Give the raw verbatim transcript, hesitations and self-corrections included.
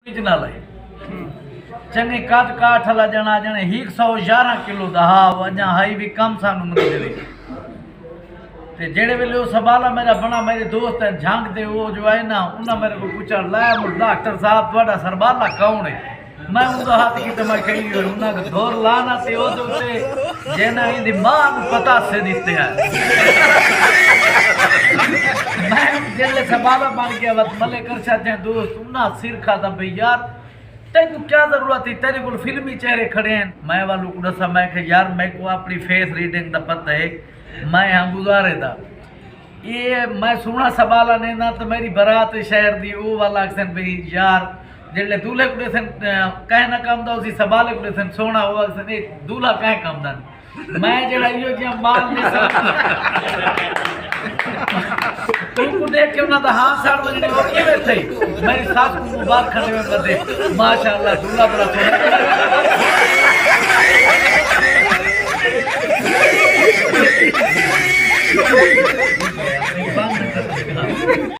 اوریجنل ہے۔ چنگے قد کاٹھ والا ڄݨا، ڄݨے ہک سو یارہاں کلو دا ہا، او اڄاں ہئی وی کم سانوں منی دے وچ۔ تے جیڑھے ویلے او سبالا میݙا بݨا، میݙے دوست ہن جھنگ دے، او جو آئے نا، انہاں میݙے کوں پچھݨ لایا، مڑ ڈاکٹر صاحب، تہاݙا سربالا کون ہے؟ میں اوندا ہتھ کیتا، میں کہی ہوئی، انہاں دے دھر لانا تے او دے اتے جنہاں ایندی ماں نوں پتاسے ݙتے ہن۔ میں جیڑھے سبالا بݨ ڳیا، وت ملک ارشد جیں دوست، انہاں سر کھادا، بھئی یار، تیکوں کیا ضرورت ہے؟ تیݙے کول فلمی چہرے کھڑے ہن۔ میں ول اوکوں ݙساں، میں کہ یار، میکوں اپݨی فیس ریڈنگ دا پتہ ہے، میں ہاں گزارے دا۔ اے میں سوہݨا سبالا ݙیندا تاں میݙی برات شہر دی، او ول آکھسن، بھئی یار، جیڑھے دولہے کوں ݙیسن، اے، کہیں نہ کم دا، اسی سبالے کوں ݙیسن سوہݨا، او آکھسن، اے دولہا کہیں کم دا نہیں۔ میں جیڑھا ایہو جیہاں مال ݙیساں، توں کوں ݙیکھ کے انہاں دا ہاں سڑ ونڄݨے، او کیویں تھئی؟ میݙی سس کوں مبارکاں ݙیوݨ ودے۔ ماشاءاللہ، دولہا بڑا سوہݨا۔